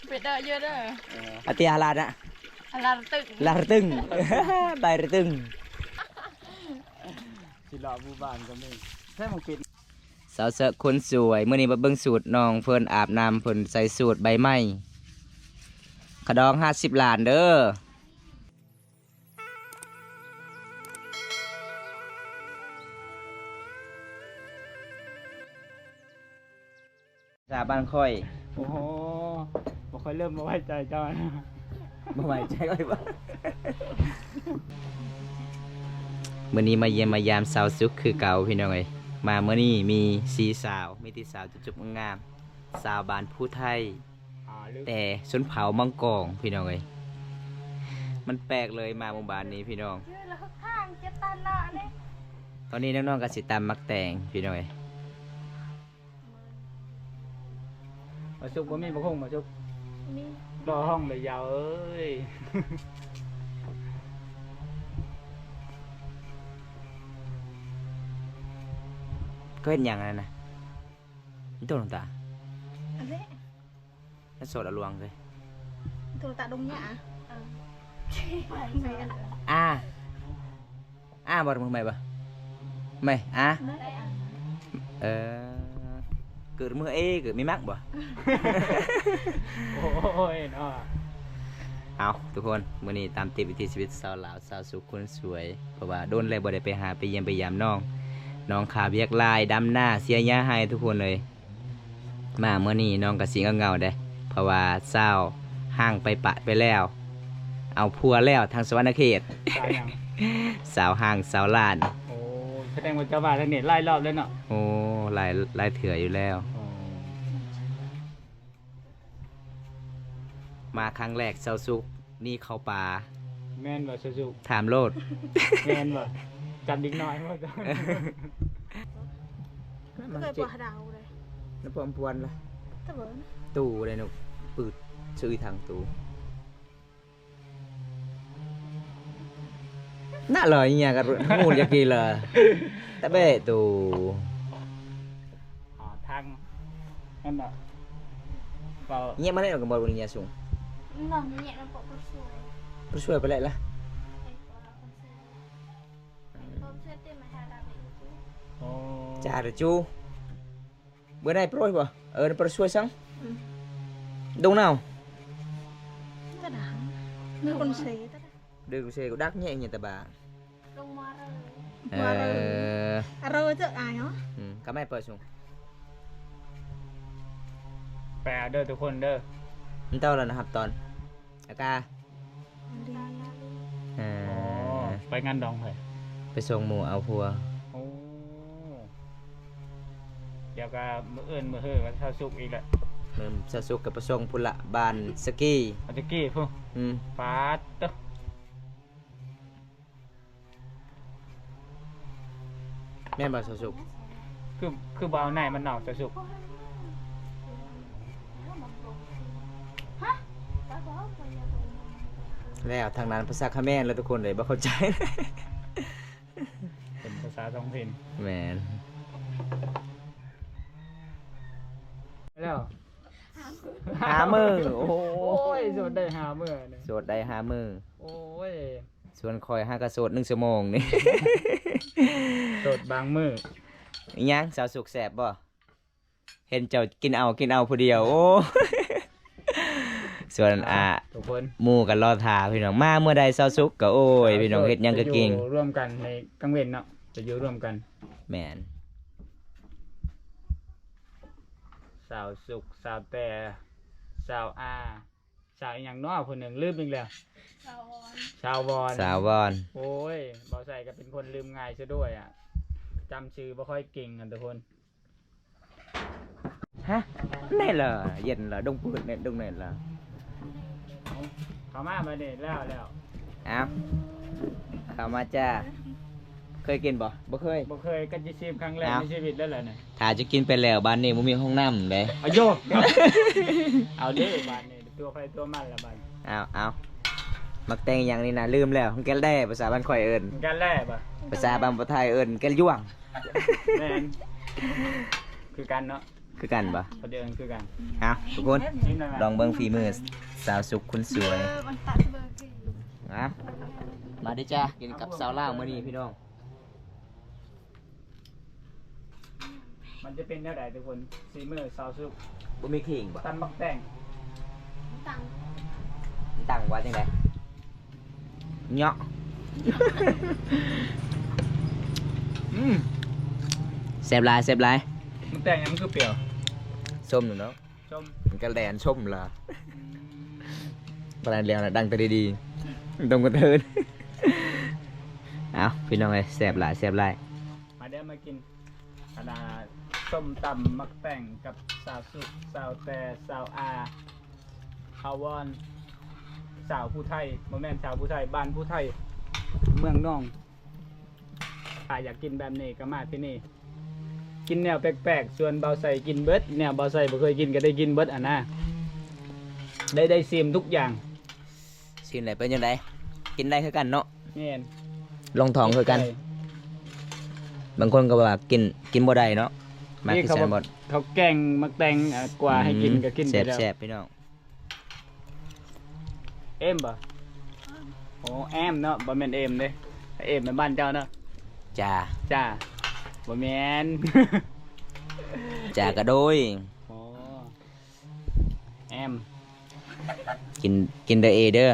ເປັດເດີ ເຢີເດີ ອາຕິອາລານະ ອາລານະຕຶງ ລານະຕຶງ ໄດ້ລານະຕຶງ ຊິເລາະໝູ່ບ້ານກໍມີ ໃຊ້ໝາກເປັດ. ສາວເສິກຄົນສວຍ ມື້ນີ້ມາເບິ່ງສູດນ້ອງເພິ່ນອາບນ້ຳ ເພິ່ນໃສ່ສູດໃບໄມ້ ຂະດອງຫ້າສິບລ້ານເດີ. ສາບານຂ້ອຍ ໂອ້ໂຫ ບໍ່ຄ່ອຍ ເລີ່ມບໍ່ໄວ້ໃຈເຈົ້າ ບໍ່ໄວ້ໃຈຂ້ອຍບໍ່? ມື້ນີ້ມາຢ້ຽມມາຢາມສາວສຸກຄືເກົ່າ ພີ່ນ້ອງເອີຍ. ມາມື້ນີ້ມີສີ່ສາວ ມີແຕ່ສາວຈຸບໆງາມໆ ສາວບ້ານພູໄທ ແຕ່ຊົນເຜົ່າມັງກອງ ພີ່ນ້ອງເອີຍ. ມັນແປກເລີຍມາໝູ່ບ້ານນີ້ ພີ່ນ້ອງ. ຕອນນີ້ນ້ອງໆກໍຊິຕຳໝາກແຕງ ພີ່ນ້ອງເອີຍ. ມາສຸກ ບໍ່ມີບັກຫຸ່ງມາສຸກ ມີ ບໍ່ຫ້ອງເລີຍຍາວເອີຍ. ກໍເຮັດຫຍັງອັນນັ້ນນະ? ນີ້ຕົວໜ້າຕາ ອັນນີ້ ແລ້ວໂສດອາລວງເລີຍ ໂຕຕາດົງຫຍ້າ ເອີ ອາ ອາ ບໍ່ ມືໃໝ່ບໍ່ ໃໝ່ ອາ ເອີ ເກີດມືເອ ເກີດມີມັກບໍ່? ໂອ້ຍເນາະ. ເອົາ ທຸກຄົນ ມື້ນີ້ຕາມຕິດວິຖີຊີວິດຊາວລາວ ສາວສຸກຄົນສວຍ ເພາະວ່າດົນແລ້ວບໍ່ໄດ້ໄປຫາໄປຢ້ຽມໄປຢາມນ້ອງ ນ້ອງຄາວຽກຫຼາຍ ດຳນາ ເສຍຫຍ້າໃຫ້ ທຸກຄົນເອີຍ. ມາມື້ນີ້ນ້ອງກໍຊິເຫງົາໆເດ້ ເພາະວ່າສາວຮ່າງໄປປະໄປແລ້ວ ເອົາຜົວແລ້ວທາງສະຫວັນນະເຂດ. ສາວຫຍັງ? ສາວຮ່າງ ສາວລ້ານ. ໂອ້ ສະແດງວ່າເຈົ້າມາທາງນີ້ຫຼາຍຮອບແລ້ວເນາະ? ໂອ້ ຫຼາຍ ຫຼາຍເທື່ອຢູ່ແລ້ວ. ໂອ້ ມາຄັ້ງແລກ ສາວສຸກ ໜີເຂົ້າປ່າ. ແມ່ນບໍ່ ສາວສຸກ? ຖາມໂລດ. ແມ່ນບໍ່? ຈັບເດັກນ້ອຍບໍ່? ມັນເຈັບ ນ້ຳປອມປວນລະ ຕະເບີນ ຕູໄດ໋ນົກ ປືດຊື່ທາງຕູ. ນະເລີຍ ຍາກະງູນຍາກີເລີຍ ຕະເບຕູ. ອໍ ທາງນັ້ນນະ ເວົ້າ ເງຍມາແລ້ວກໍບໍ່ເງຍສູງ ນ້ອງເງຍນຳປະ ປະຊ່ວຍ ປະຊ່ວຍໄປແລ້ວລະ. ອໍ ຈາລະຈູ ເບີໄດ້ໂປຣຍບໍ່? ເອີ ປະຊ່ວຍສັງ ອືມ ດົງນາວ ກະດັງ ເດີກຸນເຊ ເດີກຸນເຊ ກະດັກແຍະແຍະຕະບາ ລົງມາເລີຍ ເອີ ອາເລີເຈີອາຍເນາະ ອືມ ກະແມ່ເປີດສູງ ແປເດີທຸກຄົນເດີ ມັນເຕົ້າລະນະ ຮັບຕອນ ອາກາ ເອີ ອໍ ໄປງານດອງໃຜ? ໄປສົ່ງໝູ່ເອົາຜົວ. ໂອ້ ດຽວກະມື້ອື່ນມື້ຮືວັນເສົາສຸກອີກແຫຼະ ມື້ເສົາສຸກກະໄປສົ່ງພຸ້ນລະ ບ້ານສະກີ ບ້ານສະກີພຸ້ນ. ອືມ ປາດເຕີ ແມ່ນບໍ່ສາວສຸກ? ຄື ຄືບໍ່ເອົາໃນມັນເນາະສາວສຸກ. ແລ້ວທາງນັ້ນພາສາຂະແມນແລ້ວທຸກຄົນເອີຍ ບໍ່ເຂົ້າໃຈ ເປັນພາສາທ້ອງຖິ່ນ. ແມ່ນ ແລ້ວ ຫ້າມື້ ໂອ້ຍ ໂສດໄດ້ຫ້າມື້ ໂສດໄດ້ຫ້າມື້ ໂອ້ຍ. ສ່ວນຂ້ອຍຫາກະໂສດໜຶ່ງຊົ່ວໂມງນີ້ ໂສດບາງມື້. ອີຫຍັງສາວສຸກ ແຊບບໍ່? ເຫັນເຈົ້າກິນເອົາ ກິນເອົາຜູ້ດຽວ ໂອ້ ສ່ວນ ອ່າ ທຸກຄົນ ໝູ່ກະລໍຖ້າພີ່ນ້ອງ ມາເມື່ອໃດສາວສຸກກະ ໂອ້ຍ ພີ່ນ້ອງ ເຮັດຫຍັງກະເກັ່ງ ຢູ່ຮ່ວມກັນໃນກາງເວັນເນາະ ຈະຢູ່ຮ່ວມກັນ. ແມ່ນ ສາວສຸກ ສາວແຕ່ ສາວອາ ສາວອີ່ຫຍັງເນາະຜູ້ໜຶ່ງ ລືມອີກແລ້ວ ສາວວອນ ສາວວອນ ສາວວອນ. ໂອ້ຍ ບໍ່ໃສ່ກະເປັນຄົນລືມງ່າຍຊະດ້ວຍອະ ຈຳຊື່ບໍ່ຄ່ອຍເກັ່ງຫັ້ນທຸກຄົນ. ຮະ ແນ່ລະ ເຢັນລະ ດົງປືດແນ່ ດົງແນ່ລະ ເຂົ້າມາບາດນີ້ ແລ້ວ ແລ້ວ ເອົາ ເຂົ້າມາຈ້າ. ເຄີຍກິນບໍ່? ບໍ່ເຄີຍ ບໍ່ເຄີຍ ກະຊິຊີມຄັ້ງແລກໃນຊີວິດແລ້ວລະນີ້. ຖ້າຈະກິນໄປແລ້ວ ບາດນີ້ບໍ່ມີຫ້ອງນ້ຳເດ້. ອາໂຢ ເອົາເດີບາດນີ້ ຕົວໃຜຕົວມັນລະບາດ. ເອົາ ເອົາ ໝາກແຕງຫຍັງນີ້ນະ ລືມແລ້ວ ຂອງແກແດ່ ພາສາບ້ານຂ້ອຍເອີ້ນ ແກແດ່ບໍ່? ພາສາບ້ານຜູ້ໄທເອີ້ນແກລະຢວງ. ແມ່ນ ຄືກັນເນາະ. ຄືກັນບໍ່? ປາແດກຄືກັນ. ເອົາ ທຸກຄົນ ລອງເບິ່ງຝີມືສາວສຸກຄົນສວຍ. ເອີ ມັນຕັດເບີກ ເອົາ ມາເດີຈ້າ ກິນກັບສາວລາວມື້ນີ້ພີ່ນ້ອງ. ມັນຈະເປັນແນວໃດທຸກຄົນ? ສີມືສາວສຸກ ບໍ່ມີຂີງບໍ່? ຕຳບັກແຕງ ຕຳ ຕຳວ່າຈັ່ງໃດ? ເຍາະ ອືມ ແຊບຫຼາຍ ແຊບຫຼາຍ. ມັນແຕງຫຍັງຄືປ່ຽວ? ສົ້ມຢູ່ເນາະ ສົ້ມ ມັນກະແລ່ນສົ້ມລະ ອືມ ປານນັ້ນແລ້ວນະ ດັງແຕ່ດີໆ ຕົງກະເທີນ. ເອົາ ພີ່ນ້ອງເອີຍ ແຊບຫຼາຍ ແຊບຫຼາຍ. ມາເດີມາກິນ ອັນນ່າ ສົ້ມຕຳໝາກແຕງກັບສາວສຸກ ສາວແຕ່ ສາວອາ ອາວອນ ສາວຜູ້ໄທ ບໍ່ແມ່ນສາວຜູ້ໄທ ບ້ານຜູ້ໄທ ເມືອງໜອງ. ຖ້າຢາກກິນແບບນີ້ກໍມາທີ່ນີ້ ກິນແນວແປກໆ ສ່ວນບ່າວໄຊກິນເບິດ ແນວບ່າວໄຊບໍ່ເຄີຍກິນກໍໄດ້ກິນເບິດຫັ້ນນະ ໄດ້ ໄດ້ຊີມທຸກຢ່າງ. ຊີມແລ້ວເປັນຈັ່ງໃດ? ກິນໄດ້ຄືກັນເນາະ. ແມ່ນ ລອງທ້ອງຄືກັນ. ບາງຄົນກໍວ່າກິນ ກິນບໍ່ໄດ້ເນາະ ມາ ເອີ ຄື ເຂົາ ຊັ້ນບໍ່ ເຂົາແກງໝາກແຕງ ອາ ກວ່າໃຫ້ກິນ ອືມ ກໍກິນໄປແລ້ວ. ແຊບໆ ພີ່ນ້ອງ. ເອມບໍ່? ໂອ້ ແອມເນາະ ບໍ່ແມ່ນເອມເດ້. ເອມແມ່ນບ້ານເຈົ້າເນາະ. ຈ້າ ຈ້າ ບໍ່ແມ່ນ ຈ້າກະໂດຍ. ໂອ້ ແອມ ກິນ ກິນເດີເອເດີ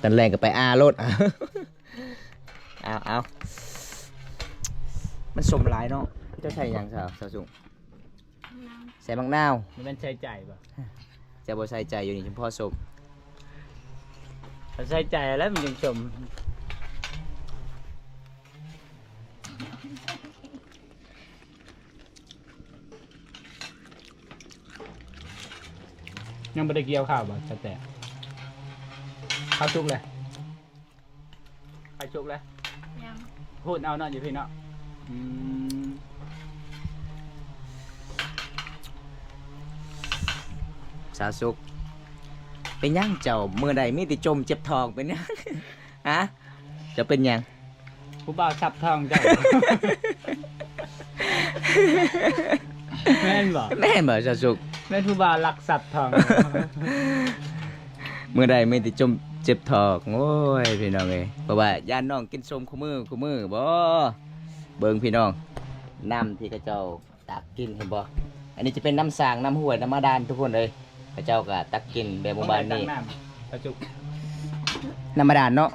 ຕອນແລງກໍໄປອາໂລດ. ເອົາ ເອົາ ມັນສົ້ມຫຼາຍເນາະ. ເຈົ້າໃສ່ຫຍັງ ສາວ ສາວສຸກ? ໃສ່ໝາກນາວ ມັນແມ່ນໃສ່ໃຈບໍ່? ເຈົ້າບໍ່ໃສ່ໃຈຢູ່ນີ້ ສຳພໍສົ້ມ. ໃສ່ໃຈແລ້ວມັນຈຶ່ງສົ້ມ. ຍັງບໍ່ໄດ້ກ່ຽວເຂົ້າບໍ່? ແຕ່ເຂົ້າສຸກແລ້ວ. ໄປສຸກແລ້ວ? ຍັງ. ໂຫດເອົາເນາະ ຢູ່ພີ້ເນາະ. ອືມ ສາວສຸກ ເປັນຫຍັງເຈົ້າ ມື້ໃດມີແຕ່ຈົ່ມເຈັບທ້ອງ ເປັນຫຍັງ? ຮະ ເຈົ້າເປັນຫຍັງ? ຜູ້ບ່າວສັບທ້ອງເຈົ້າ. ແມ່ນບໍ່? ແມ່ນບໍ່ ສາວສຸກ? ແມ່ນຜູ້ບ່າວລັກສັບທ້ອງ. ມື້ໃດມີແຕ່ຈົ່ມເຈັບທ້ອງ. ໂອ້ຍ ພີ່ນ້ອງເອີຍ ເພາະວ່າຢ້ານນ້ອງກິນສົ້ມຄູ່ມື້ ຄູ່ມື້ບໍ. ເບິ່ງພີ່ນ້ອງ ນ້ຳທີ່ເຂົາເຈົ້າຕັກກິນ ເຫັນບໍ່? ອັນນີ້ຈະເປັນນ້ຳສ້າງ ນ້ຳຫ້ວຍ ນ້ຳບາດານ ທຸກຄົນເອີຍ. ເຂົາເຈົ້າກໍຕັກກິນແບບໝູ່ບ້ານນີ້. ນ້ຳບາດານເນາະ.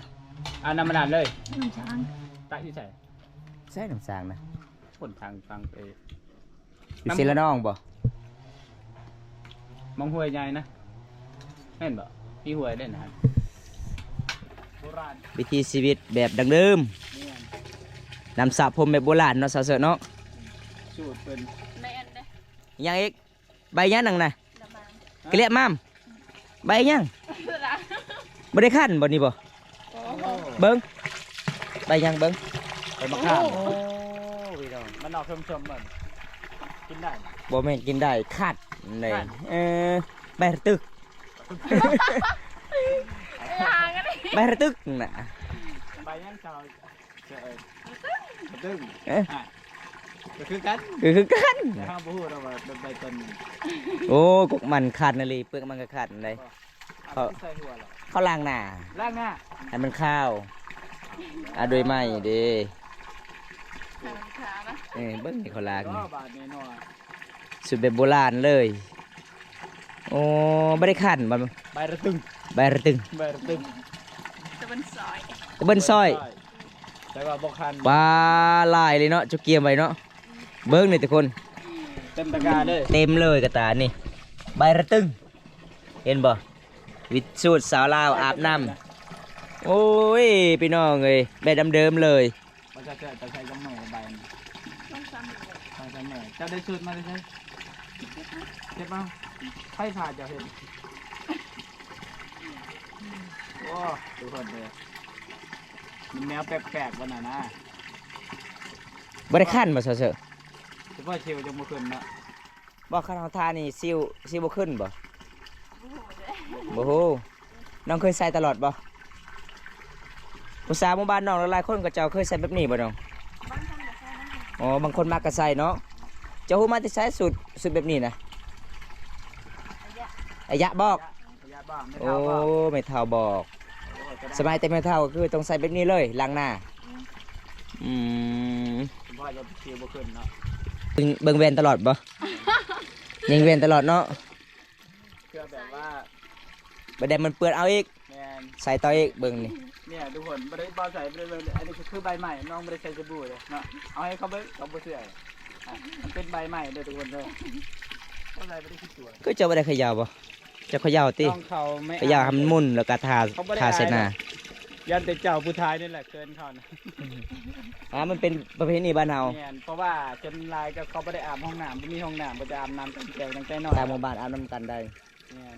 ອາ ນ້ຳບາດານເລີຍ. ນ້ຳສ້າງ ຕັກຢູ່ໃສ? ໃສນ້ຳສ້າງນະ? ຄົນທາງຝັ່ງເອ ຢູ່ເຊລະນອງບໍ່? ໝອງຫ້ວຍໃຫຍ່ນະ ແມ່ນບໍ່? ມີຫ້ວຍເດ້ນະ. ໂບລານ ວິຖີຊີວິດແບບດັ້ງເດີມ. ແມ່ນ. ນ້ຳສະຜົມແບບໂບລານເນາະ ສາວເສີເນາະ. ສູດເພິ່ນ. ແມ່ນເດ້. ຫຍັງອີກ? ໃບຫຍັງນັ້ນນະ? ກະເລຍມາມ. ໃບຫຍັງ? ບໍ່ໄດ້ຄັ້ນບໍ່ນີ້ບໍ່? ໂອ້ໂຫ ເບິ່ງ ໃບຫຍັງເບິ່ງ? ໃບໝາກຂາມ. ໂອ້ ພີ່ນ້ອງ ມັນອອກສົ້ມໆ ມັນກິນໄດ້. ບໍ່ແມ່ນກິນໄດ້ ຄັ້ນເດ້. ຄັ້ນ. ເອີ ໃບລະຕຶກ ໃບລະຕຶກນະ. ໃບຫຍັງເຈົ້າ? ເອີ ກະຕຶ້ງ. ເອີ ອ່ະ ກໍຄືກັນ ກໍຄືກັນ. ແຕ່ເຮົາບໍ່ຮູ້ດອກວ່າແບບໃດຕົນ. ໂອ້ ກົກມັນຄັ້ນອີ່ຫຼີ ເປືອກມັນກໍຄັ້ນເດ້. ເຂົາ ເຂົາລ້າງໜ້າ ລ້າງໜ້າໃຫ້ມັນຂາວ. ອາ ໂດຍໄມ້ເດ້. ເອີ ເບິ່ງນີ້ເຂົາລ້າງ. ສູດແບບໂບລານເລີຍ. ໂອ້ ບໍ່ໄດ້ຄັ້ນບໍ່? ໃບລະຕຶງ ໃບລະຕຶງ ໃບລະຕຶງ. ຕະເບິ່ນຊອຍ ຕະເບິ່ນຊອຍ ແຕ່ວ່າບໍ່ຄັນ. ປາຫຼາຍເລີຍເນາະ ເຈົ້າກຽມໄວ້ເນາະ. ເບິ່ງນີ້ທຸກຄົນ ເຕັມຕະກາເລີຍ ເຕັມເລີຍກະຕານີ້. ໃບລະຕຶງ ເຫັນບໍ່? ວິດສູດສາວລາວອາບນ້ຳ. ໂອ້ຍ ພີ່ນ້ອງເອີຍ ແບບດຳເດີມເລີຍ. ບໍ່ຈະເຈີ ຈະໃຊ້ຈັກມື້ໃບນີ້? ສອງສາມມື້ ສອງສາມມື້. ເຈົ້າໄດ້ສູດມາແຕ່ໃສ? ເກັບເອົາ ໃຜພາເຈົ້າເຮັດ? ໂອ້ ທຸກຄົນເດີ ມັນແນວແປກໆ ບໍ່ນະນະ. ບໍ່ໄດ້ຄັນບໍ່ ສາວເສີ? ສະເພາະຊິວຈະບໍ່ຂຶ້ນເນາະ. ບໍ່ ຄັນເຮົາທານີ້ ຊິວ ຊິວບໍ່ຂຶ້ນບໍ່? ບໍ່ຮູ້ເດ້ ບໍ່ຮູ້. ນ້ອງເຄີຍໃສ່ຕະຫຼອດບໍ່? ຜູ້ສາວໝູ່ບ້ານນ້ອງຫຼາຍໆຄົນ ເຂົາເຈົ້າເຄີຍໃສ່ແບບນີ້ບໍ່ນ້ອງ? ບາງຄົນກໍໃສ່ນະ. ອໍ ບາງຄົນມັກກໍໃສ່ເນາະ. ເ ຈົ້າຮູ້ມາແຕ່ໃສສູດ ສູດແບບນີ້ນະ? ອາຍະບອກ. ອາຍະບອກ ແມ່ເຖົ້າບອກ. ໂອ້ ແມ່ເຖົ້າບອກ. ໂອ້ ສະໄໝແຕ່ແມ່ເຖົ້າກໍຄືຕ້ອງໃສ່ແບບນີ້ເລີຍ ລ້າງໜ້າ. ອືມ ອືມ ສະບາຍ ຈະຊິວບໍ່ຂຶ້ນເນາະ. ເບິ່ງ ເບິ່ງແວ່ນຕະຫຼອດບໍ່? ຍິງແວ່ນຕະຫຼອດເນາະ. ເພື່ອແບບວ່າ ບັດໃດມັນເປື້ອນເອົາອີກ. ແມ່ນ ໃສ່ຕໍ່ອີກ. ເບິ່ງນີ້ ເນ່ຍທຸກຄົນ ບໍ່ໄດ້ ບໍ່ໃສ່ ບໍ່ໄດ້ເບິ່ງ. ອັນນີ້ກໍຄືໃບໃໝ່ ນ້ອງບໍ່ໄດ້ໃສ່ສະບູເດ້ເນາະ. ເອົາໃຫ້ເຂົາເບິ່ງ ເຂົາບໍ່ເຊື່ອ. ອ່ະ ມັນເປັນໃບໃໝ່ເດີທຸກຄົນເດີ. ບໍ່ໄດ້ ບໍ່ໄດ້ຄິດຕົວ. ຄືເຈົ້າບໍ່ໄດ້ເຂົາເຍົາບໍ່? ເຈົ້າເຂົາເຍົາຕິ? ເຂົາເຍົາໃຫ້ມັນໝຸ່ນ ແລ້ວກໍທາ ເຂົາບໍ່ໄດ້ ທາໃສ່ໜ້າ. ຢ້ານແຕ່ເຈົ້າຜູ້ຊາຍນີ້ແຫຼະເກີນເຂົານະ. ອ່າ ມັນເປັນປະເພນີບ້ານເຮົາ. ແມ່ນ ເພາະວ່າສ່ວນຫຼາຍກໍເຂົາບໍ່ໄດ້ອາບຫ້ອງນ້ຳ ບໍ່ມີຫ້ອງນ້ຳ ບໍ່ຈະອາບນ້ຳກັນແຕ່ງຕັ້ງແຕ່ນ້ອຍ. ຕ່າງໝູ່ບ້ານອາບນ້ຳກັນໄດ້. ແມ່ນ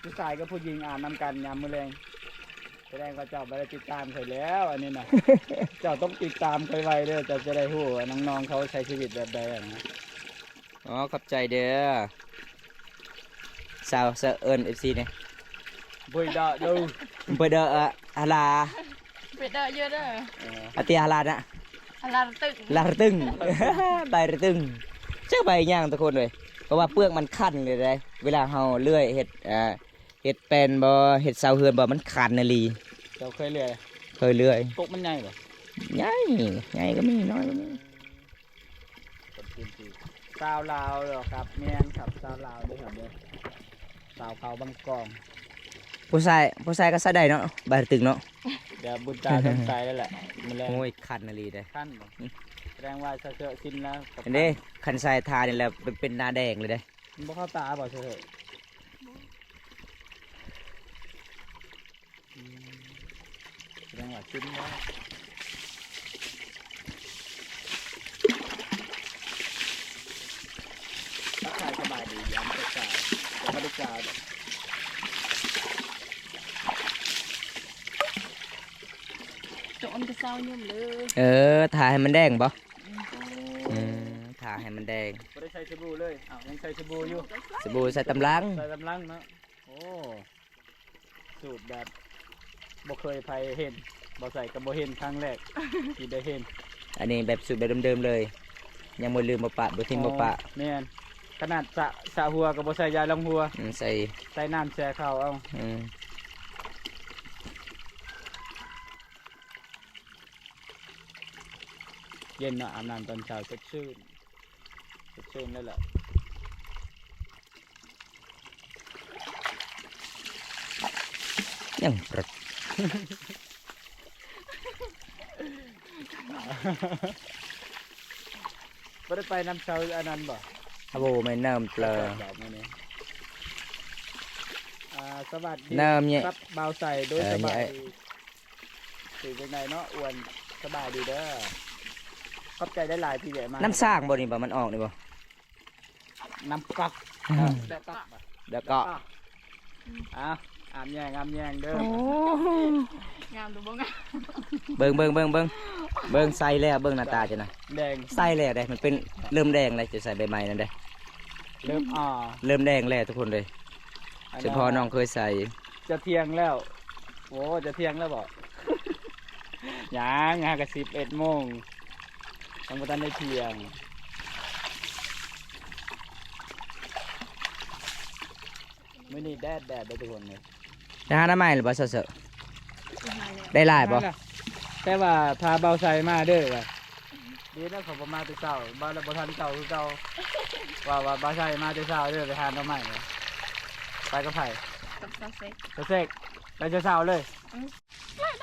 ຜູ້ຊາຍກັບຜູ້ຍິງອາບນ້ຳກັນຍາມມື້ແລງ. ສະແດງວ່າເຈົ້າບໍ່ໄດ້ຕິດຕາມຂ້ອຍແລ້ວ ອັນນີ້ນະ. ເຈົ້າຕ້ອງຕິດຕາມຂ້ອຍໄວ້ເດີ ເຈົ້າຈະໄດ້ຮູ້ວ່ານ້ອງໆເຂົາໃຊ້ຊີວິດແບບໃດຫັ້ນນະ. ອໍ ຂອບໃຈເດີ. ຊາວ ຊາວ ເອີ້ນເອັຟຊີແດ່. ເບີດເດີ ເບີດເດີ ອາ ອາລາ ເບີດເດີ ເຢີເດີ. ເອີ ອາຕິ ອາລານະ ອາລາຣະຕຶງ ລາຣະຕຶງ ໃບຣະຕຶງ. ຈັກໃບຫຍັງທຸກຄົນເອີຍ ເພາະວ່າເປືອກມັນຄັນເລີຍເດ້. ເວລາເຮົາເລື່ອຍເຮັດ ອ່າ ເຮັດແປ້ນບໍ່ ເຮັດເສົາເຮືອນບໍ່ ມັນຄັນອີ່ຫຼີ. ເຈົ້າເຄີຍເລື່ອຍ? ເຄີຍເລື່ອຍ. ກົກມັນໃຫຍ່ບໍ່? ໃຫຍ່ ໃຫຍ່ກໍມີ ນ້ອຍກໍມີ. ຄົນພື້ນທີ່ ຊາວລາວເດີຄັບ. ແມ່ນຄັບ ຊາວລາວເດີຄັບເດີ ຊາວເຜົ່າບາງກອງ. ຜູ້ຊາຍ ຜູ້ຊາຍກໍໃສ່ໄດ້ເນາະ ບາດຕຶກເນາະ. ດຽວບຸນຕາຕ້ອງໃສ່ແລ້ວແຫຼະມື້ແລງ. ໂອ້ຍ ຄັນອີ່ຫຼີເດ້. ຄັນບໍ່? ອືມ ສະແດງວ່າສະເຊາະຊິນແລ້ວ ເຫັນເດ້ ຄັນໃສ່ທານີ້ແລ້ວເປັນ ເປັນໜ້າແດງເລີຍເດ້. ມັນບໍ່ເຂົ້າຕາບໍ່ສະເຊາະ? ອືມ ສະແດງວ່າກິນແລ້ວ. ທັກທາຍສະບາຍດີຍາມເຊົ້າໆ ແຕ່ບໍ່ໄດ້ກ່າວດອກ. ໂຈນກໍເຊົາຫຍຸ້ງເດີ. ເອີ ທາໃຫ້ມັນແດງບໍ່? ອືມ ອືມ ທາໃຫ້ມັນແດງ. ບໍ່ໄດ້ໃສ່ສະບູເລີຍ. ອ້າວ ຍັງໃສ່ສະບູຢູ່. ສະບູໃສ່ຕຳຫຼັງ ໃສ່ຕຳຫຼັງເນາະ. ໂອ້ ສູດແບບບໍ່ເຄີຍໃຜເຫັນ ບໍ່ໃສ່ກໍບໍ່ເຫັນ ຄັ້ງແລກທີ່ໄດ້ເຫັນ. ອັນນີ້ແບບສູດແບບເດີມໆເລີຍ ຍັງບໍ່ລືມບໍ່ປະ ບໍ່ຖິ້ມບໍ່ປະ. ອໍ ແມ່ນ ຂະໜາດສະ ສະຫົວກໍບໍ່ໃສ່ຢາລ້າງຫົວ. ອືມ ໃສ່ ໃສ່ນ້ຳແຊ່ເຂົ້າເອົາ. ອືມ ເຢັນເນາະ ອາບນ້ຳຕອນເຊົ້າ ສົດຊື່ນ ສົດຊື່ນເລີຍແຫຼະ. ຍັງປຶດ ບໍ່ໄດ້ໄປນຳເຊົາອັນນັ້ນບໍ່? ອາ ບໍ່ແມ່ນນ້ຳເປົ່າ. ອ່າ ສະຫວັດດີ ນ້ຳເຢັນ ກັບບ່າວໄຊ ໂດຍ ເອີ ສະບາຍດີ. ເປັນຈັ່ງໃດເນາະ ອ້ວນ ສະບາຍດີເດີ. ຂອບໃຈຫຼາຍໆທີ່ແວະມາ. ນ້ຳສ້າງບໍ່ນີ້ ບໍ່ ມັນອອກນີ້ບໍ່? ນ້ຳກັອກ ແລ້ວກໍ ແລ້ວກໍ ອ່າ ອາບແຍງ ອາບແຍງເດີ. ໂອ້ ງາມຫຼືບໍ່ງາມ? ເບິ່ງ ເບິ່ງ ເບິ່ງ ເບິ່ງ ເບິ່ງ ໃສ່ແລ້ວ ເບິ່ງໜ້າຕາເຈົ້ານະ ແດງ ໃສ່ແລ້ວເດ້. ມັນເປັນ ເລີ່ມແດງແລ້ວ ຈະໃສ່ໃບໃໝ່ນັ້ນເດ້. ເລີ່ມ ອ່າ ເລີ່ມແດງແລ້ວທຸກຄົນເອີຍ. ສະເພາະນ້ອງເຄີຍໃສ່. ຈະທ່ຽງແລ້ວ. ໂອ້ ຈະທ່ຽງແລ້ວບໍ? ຍັງ ຫາກະສິບເອັດໂມງ ຍັງບໍ່ທັນໄດ້ທ່ຽງ. ມື້ນີ້ແດດໆເດີທຸກຄົນເອີຍ. ໄດ້ຫາໜໍ່ໄມ້ແລ້ວບໍ່ ເຊີ? ໄດ້ຫຼາຍບໍ່? ແຕ່ວ່າຖ້າບ່າວໄຊມາເດີວ່າ. ດີແລ້ວເຂົາບໍ່ມາແຕ່ເຊົ້າ ມາແລ້ວບໍ່ທັນເຈົ້າຄືເກົ່າ. ວ່າ ວ່າບ່າວໄຊມາແຕ່ເຊົ້າເດີ ໄປຫາໜໍ່ໄມ້. ໄປກັບໃຜ? ກັບສາວເຊັກ. ສາວເຊັກ ໄປແຕ່ເຊົ້າເລີຍ? ອືມ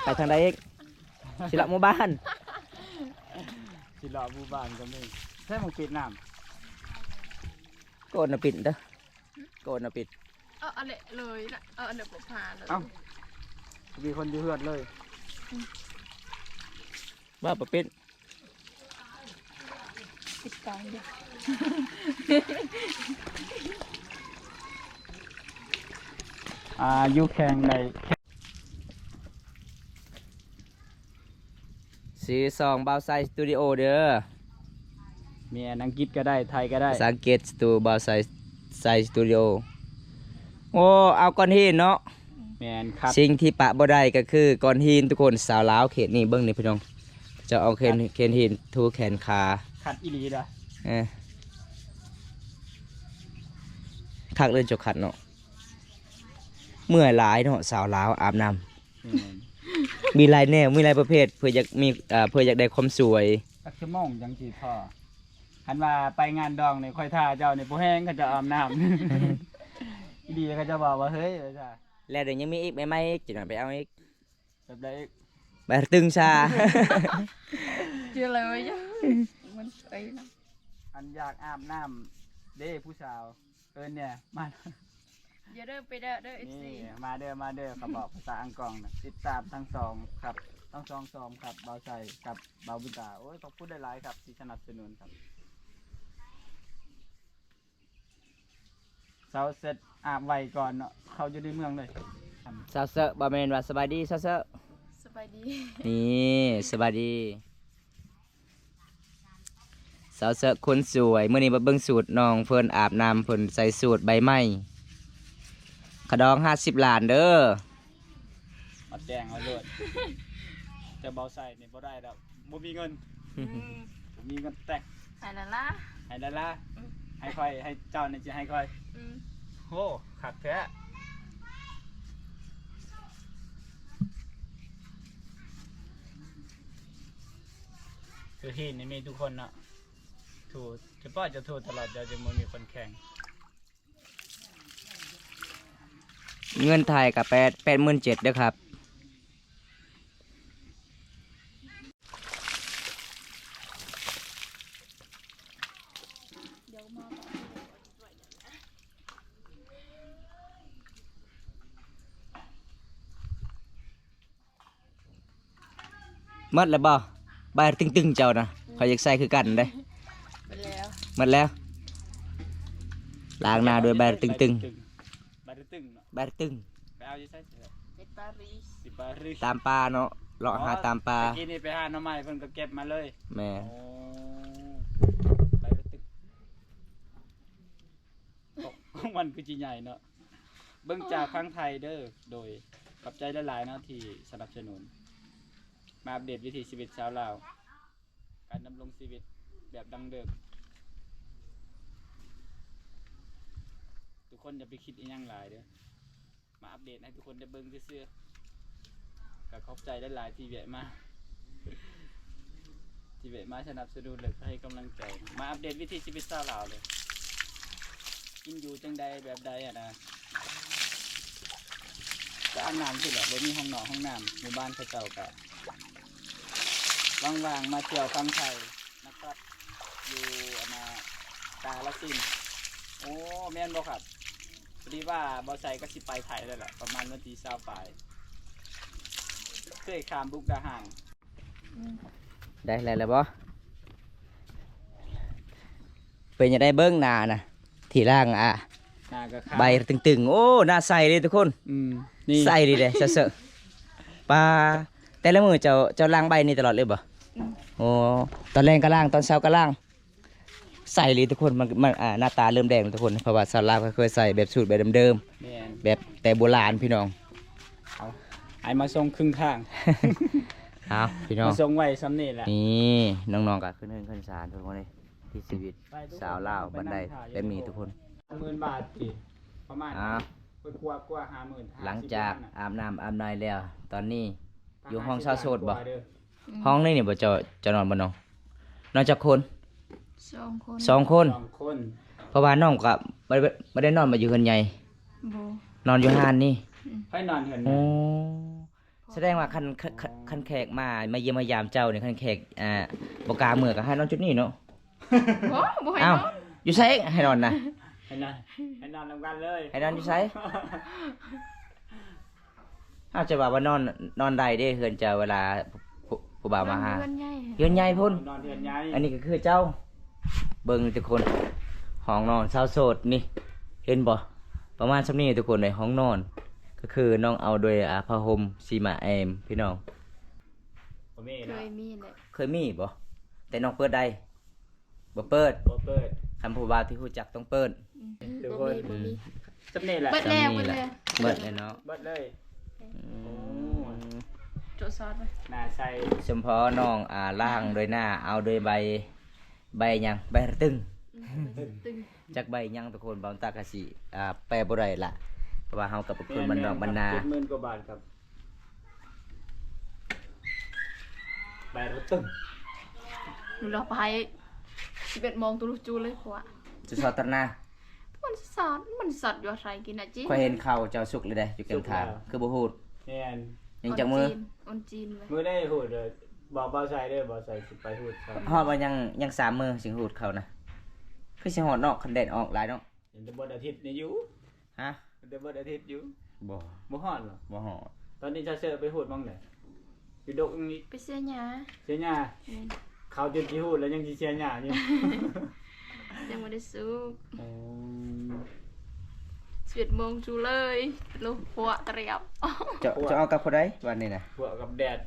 ໄປທາງໃດອີກ? ຊິເລາະໝູ່ບ້ານ ຊິເລາະໝູ່ບ້ານກໍມີ. ໃສ່ໝາກປິດນ້ຳ ໂກນນະປິດເດີ ໂກນນະປິດ. ເອົາອັນເລະເລີຍນະ ເອົາອັນເລະບໍ່ພາເລີຍ. ເອົ້າ ມີຄົນຢູ່ເຮືອນເລີຍ. ອືມ ວ່າປະປິດ ປິດກາງເດີ. ອ່າ ຢູ່ແຂວງໃດ? ຊື່ຊ່ອງບ່າວໄຊສະຕູດິໂອເດີ. ແມ່ນ ອັງກິດກໍໄດ້ ໄທກໍໄດ້ ພາສາອັງກິດ ສະຕູບ່າວໄຊ ໄຊສະຕູດິໂອ. ໂອ້ ເອົາກ້ອນຫີນເນາະ. ແມ່ນຄັບ ສິ່ງທີ່ປະບໍ່ໄດ້ກໍຄືກ້ອນຫີນທຸກຄົນ. ສາວລາວເຂດນີ້ ເບິ່ງນີ້ພີ່ນ້ອງ ເຈົ້າເອົາແຄນ ຄັບ ແຄນຫີນຖູແຂນຂາ ຄັກອີ່ຫຼີເດີ. ເອີ ຄັກເລີຍເຈົ້າຄັດເນາະ. ເມື່ອຍຫຼາຍເນາະ ສາວລາວອາບນ້ຳ. ແມ່ນ. ມີຫຼາຍແນວ ມີຫຼາຍປະເພດ ເພື່ອຢາກມີ ເອີ ເພື່ອຢາກໄດ້ຄວາມສວຍ. ຈັກຊົ່ວໂມງຈັ່ງຊິພໍ? ຄັນວ່າໄປງານດອງນີ້ ຂ້ອຍຖ້າເຈົ້ານີ້ບໍ່ແຮງ ເຂົາເຈົ້າອາບນ້ຳ. ອີ່ຫຼີ ເຂົາເຈົ້າບອກວ່າ ເຮີ້ຍ ວ່າຊະ. ແລ້ວດຽວຍັງມີອີກ ໃໝ່ໆອີກ ຈັກໜ້ອຍໄປເອົາອີກ. ແບບໃດອີກ? ແບບຕຶງຊາ. ເຈີອະໄລວະຍະ ມັນໄປນະ. ອັນຢາກອາບນ້ຳເດ້ຜູ້ສາວ ເອີ້ນແດ່ ມາ. ຢ່າເດີ ໄປເດີ ເດີ ເອັຟຊີ ນີ້ ມາເດີ ມາເດີ ເຂົາບອກພາສາອັງກອງນະ. ຕິດຕາມທັງສອງຄັບ ທັງສອງຊ່ອງຄັບ ບ່າວໄຊກັບບ່າວບຸນຕາ. ໂອ້ຍ ຂອບຄຸນຫຼາຍໆຄັບ ທີ່ສະໜັບສະໜູນຄັບ. ສາວເສິດອາບໄວກ່ອນເນາະ ເຂົ້າຢູ່ໃນເມືອງເລີຍ. ສາວເສິດ ບໍ່ແມ່ນວ່າ ສະບາຍດີສາວເສິດ. ສະບາຍດີ. ນີ້ ສະບາຍດີ ສາວເສິດຄົນສວຍ. ມື້ນີ້ມາເບິ່ງສູດນ້ອງເພິ່ນອາບນ້ຳ ເພິ່ນໃສ່ສູດໃບໄມ້. ຂະດອງຫ້າສິບລ້ານເດີ. ມາແຈ້ງເອົາໂລດ ແຕ່ເບົາໃສ່ນີ້ບໍ່ໄດ້ດອກ ບໍ່ມີເງິນ. ອືມ ບໍ່ມີເງິນແຕັກ. ໃຫ້ລະລາ ໃຫ້ລະລາ. ອືມ ໃຫ້ຂ້ອຍ ໃຫ້ເຈົ້ານີ້ຊິໃຫ້ຂ້ອຍ. ອືມ ໂຫ ຄັກແທ້. ຄືຮີດນີ້ມີທຸກຄົນເນາະ ຖູ ຈະປ້ອຍຈະຖູຕະຫຼອດ ເຈົ້າຈຶ່ງບໍ່ມີຄົນແຂ່ງ. ເງິນໄທກະແປດ ແປດໝື່ນເຈັດເດີຄັບ. ໝົດແລ້ວບໍ່? ໃບຕຶງໆເຈົ້ານະ ຂ້ອຍຢາກໃສ່ຄືກັນເດ້. ໝົດແລ້ວ ໝົດແລ້ວ. ລ້າງໜ້າດ້ວຍໃບຕຶງໆ. ໃບຕຶງເນາະ ໃບຕຶງ. ໄປເອົາຢູ່ໃສ? ໃນປາຣີ ທີ່ປາຣີ. ຕາມປ່າເນາະ ເລາະຫາຕາມປ່າ. ອໍ ຕະກີ້ນີ້ໄປຫາໜໍ່ໄມ້ ເພິ່ນກໍເກັບມາເລີຍ. ແມ່ນ. ໂອ້ ໃບຕຶງ. ຂອງມັນຄືຊິໃຫຍ່ເນາະ. ເບິ່ງຈາກ ອໍ ຝັ່ງໄທເດີ. ໂດຍ ຂອບໃຈຫຼາຍໆເນາະທີ່ສະໜັບສະໜູນ. ມາອັບເດດວິຖີຊີວິດຊາວລາວ ການດຳລົງຊີວິດແບບດັ້ງເດີມ. ທຸກຄົນຢ່າໄປຄິດອີ່ຫຍັງຫຼາຍເດີ. ມາອັບເດດໃຫ້ທຸກຄົນໄດ້ເບິ່ງຊື່ໆ. ກໍຂອບໃຈຫຼາຍໆທີ່ແວະມາ ທີ່ແວະມາສະໜັບສະໜູນ ແລະ ໃຫ້ກຳລັງໃຈ. ມາອັບເດດວິຖີຊີວິດຊາວລາວເລີຍ. ກິນຢູ່ຈັ່ງໃດແບບໃດຫັ້ນນະ. ກໍອາບນ້ຳຊີ້ແຫຼະ ບໍ່ມີຫ້ອງນອກຫ້ອງນ້ຳ. ໝູ່ບ້ານເຂົາເຈົ້າກໍວ່າງໆ ມາທ່ຽວຝັ່ງໄທນະຄັບ ຢູ່ອັນນ່າ ກາລະສິນ. ໂອ້ ແມ່ນບໍ່ຄັບ? ພໍດີວ່າບໍ່ໃສ່ກໍຊິໄປໄທແລ້ວແຫຼະ ປະມານວັນທີຊາວປາຍ ເຄີຍຂ້າມບຸກດາຫານ. ອືມ ໄດ້ແລ້ວ ແລ້ວບໍ່? ເປັນຈັ່ງໃດເບິ່ງໜ້ານະ ທີ່ລ້າງ ອ່າ ໜ້າກໍຂາວ ໃບຕຶງໆ. ໂອ້ ໜ້າໃສເດ້ທຸກຄົນ. ອືມ ນີ້ ໃສເດ້ເດ້ ເຊີໆ. ປາ ແຕ່ລະມື້ເຈົ້າ ເຈົ້າລ້າງໃບນີ້ຕະຫຼອດເລີຍບໍ່? ອືມ ໂອ້ ຕອນແລງກໍລ້າງ ຕອນເຊົ້າກໍລ້າງ. ໃສອີ່ຫຼີທຸກຄົນ ມັນ ມັນ ອ່າ ໜ້າຕາເລີ່ມແດງແລ້ວທຸກຄົນ ເພາະວ່າສາວລາວກໍເຄີຍໃສ່ແບບສູດແບບເດີມໆ. ແມ່ນ ແບບແຕ່ໂບລານພີ່ນ້ອງ. ເອົາ ອ້າຍມາສົ່ງເຄິ່ງທາງ. ເອົາ ພີ່ນ້ອງ ມາສົ່ງໄວ້ຊ່ຳນີ້ແຫຼະ. ນີ້ ນ້ອງໆກໍຂຶ້ນເຮືອນຂຶ້ນຊານທຸກຄົນເດ້ ທີ່ຊີວິດ ໄປທຸກຄົນ ສາວລາວ ໄປນັ່ງ ບັນໄດ ຖ້າຢູ່ ແບບນີ້ທຸກຄົນ. ໝື່ນບາດຕິ ປະມານ ອ່າ ກວ່າ ກວ່າຫ້າໝື່ນ ຫຼັງຈາກອາບນ້ຳອາບໃນແລ້ວ ຕອນນີ້ຢູ່ຫ້ອງຊາວໂສດບໍ່? ຫ້ອງນີ້ນີ້ບໍ່ ເຈົ້າ ເຈົ້ານອນບໍ່ນ້ອງ? ນອນຈັກຄົນ? ສອງຄົນ ສອງຄົນ ສອງຄົນ. ເພາະວ່ານ້ອງກໍບໍ່ໄດ້ ບໍ່ໄດ້ນອນ ບໍ່ຢູ່ເຮືອນໃຫຍ່. ບໍ່ ນອນຢູ່ຮ້ານນີ້. ອືມ ໃຜນອນເຮືອນໃຫຍ່? ໂອ້ ສະແດງວ່າຄັນ ຄັນ ຄັນແຂກມາ ມາຢ້ຽມມາຢາມເຈົ້ານີ້ ຄັນແຂກ ອ່າ ບໍ່ກ້າເມືອ ກໍໃຫ້ນອນຈຸດນີ້ເນາະ. ບໍ່ ບໍ່ໃຫ້ນອນ. ອ້າວ ຢູ່ໃສໃຫ້ນອນນະ? ໃຫ້ນອນ ໃຫ້ນອນນຳກັນເລີຍ. ໃຫ້ນອນຢູ່ໃສ? ອ້າວ ຈະວ່າ ວ່ານອນ ນອນໃດເດ້ເຮືອນເຈົ້າ ເວລາຜູ້ ຜູ້ ຜູ້ບ່າວມາຫາ? ເຮືອນໃຫຍ່ ເຮືອນໃຫຍ່ພຸ້ນ. ນອນເຮືອນໃຫຍ່. ອັນນີ້ກໍຄືເຈົ້າ ເບິ່ງທຸກຄົນ ຫ້ອງນອນຊາວໂສດນີ້ ເຫັນບໍ່? ປະມານຊ່ຳນີ້ທຸກຄົນເອີຍ ຫ້ອງນອນ. ກໍຄືນ້ອງເອົາໂດຍ ອ່າ ຜ້າຫົ່ມສີໝາແອມ ພີ່ນ້ອງ. ບໍ່ມີນະ ເຄີຍມີແຫຼະ. ເຄີຍມີບໍ່? ແຕ່ນ້ອງເປີດໄດ້. ບໍ່ເປີດ ບໍ່ເປີດ. ຄັນຜູ້ບ່າວທີ່ຮູ້ຈັກຕ້ອງເປີດ. ອືມ ທຸກຄົນ ບໍ່ມີ ບໍ່ມີ. ອືມ ຊ່ຳນີ້ແຫຼະ. ເບິດແລ້ວ ຊ່ຳນີ້ແຫຼະ ເບິດແລ້ວ ເບິດແລ້ວເນາະ. ເບິດເລີຍ. ອືມ ໂອ້ ໂຈະຊອດໄວ້ ໜ້າໃສ. ສົມພໍນ້ອງ ອ່າ ລ້າງໂດຍໜ້າ ເອົາໂດຍໃບ ໃບຫຍັງ? ໃບລະຕຶງ. ອືມ ຕຶງ. ຈັກໃບຫຍັງທຸກຄົນ ບ່າວຕາກະຊິ ອ່າ ແປບໍ່ໄດ້ລະ ເພາະວ່າເຮົາກໍເປັນຄົນບ້ານນອກບ້ານນາ. ເຈັດໝື່ນກວ່າບາດຄັບ ໃບລະຕຶ້ງ ລະໄປ ສິບເອັດໂມງຕຸລຸຈູເລີຍພວກ ຈະສອດຕະນາ ມັນສອດ ມັນສອດຢູ່ໃສກິນນະຈິ ຂ້ອຍເຫັນເຂົ້າເຈົ້າສຸກແລ້ວເດ້ ຢູ່ແກ້ງທາງ ຄືບໍ່ຮູດ ແມ່ນ ຍັງຈັກມື້ ອ່ອນຈີນ ອ່ອນຈີນເວີຍ ມື້ໃດຮູດເດີ ບອກບ່າວໄຊເດີ ບ່າວໄຊຊິໄປຮູດ ຮອດວ່າຍັງ ຍັງສາມມື້ຊິຮູດເຂົ້ານະ ຄືຊິຮອດເນາະ ຄັນແດດອອກຫຼາຍເນາະ. ຍັງແຕ່ເບິດອາທິດນີ້ຢູ່ ຮະ ຍັງແຕ່ເບິດອາທິດຢູ່ ບໍ່ ບໍ່ຮອດເນາະ ບໍ່ຮອດ. ຕອນນີ້ຊາເຊີໄປຮູດໝ່ອງໃດ ຢູ່ດົກນີ້ ໄປເຊຍຫຍ້າ ເຊຍຫຍ້າ ແມ່ນ ເຂົາຈົນຊິຮູ້ແລ້ວຍັງຊິເຊຍຫຍ້າຢູ່ ຍັງບໍ່ໄດ້ສຸກ ໂອ້ ສິບເອັດໂມງຈູເລີຍ ລູກຫົວຕະຫຼຽວ ເຈົ້າ ເຈົ້າເອົາກັບຜູ້ໃດບາດນີ້ນະ ຫົວກັບແດດ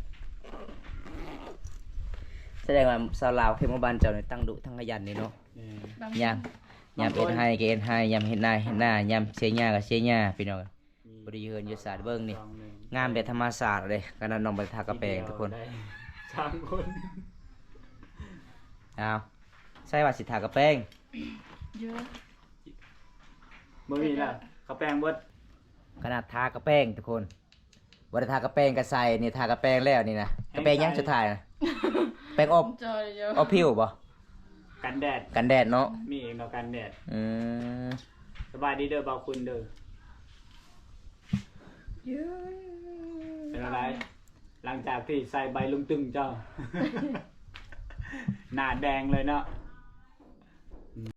ສະແດງວ່າຊາວລາວເຂດໝູ່ບ້ານເຈົ້ານີ້ທັງດຸທັງຂະຫຍັນນີ້ເນາະ ແມ່ນ ຍາມ ຍາມເຮັດໄຮ່ກໍເຮັດໄຮ່ ຍາມເຮັດນາເຮັດນາ ຍາມເສຍຫຍ້າກໍເສຍຫຍ້າ ພີ່ນ້ອງ ບໍ່ໄດ້ຢູ່ເຮືອນຢູ່ຊານ ເບິ່ງນີ້ ງາມແບບທຳມະຊາດເດ້ ຂະໜາດນ້ອງບໍ່ໄດ້ທາກະແປງທຸກຄົນ ສາມຄົນ ອ້າວ ໃສ່ວ່າຊິທາກະແປງ ເຢີ ບໍ່ມີແລ້ວ ກະແປງເບິດ ຂະໜາດທາກະແປງທຸກຄົນ ບໍ່ໄດ້ທາກະແປງກະໃສ່ ນີ້ທາກະແປງແລ້ວນີ້ນະ ກະແປງຫຍັງສຸດທ້າຍນະ ແປງອົບ ອົບຜິວບໍ່ ກັນແດດ ກັນແດດເນາະ ມີອີກເນາະກັນແດດ ອືມ ສະບາຍດີເດີບ່າວຄຸນເດີ ເປັນຈັ່ງໃດ ຫຼັງຈາກທີ່ໃສ່ໃບລຸງຕຶງເຈົ້າ ໜ້າແດງເລີຍເນາະ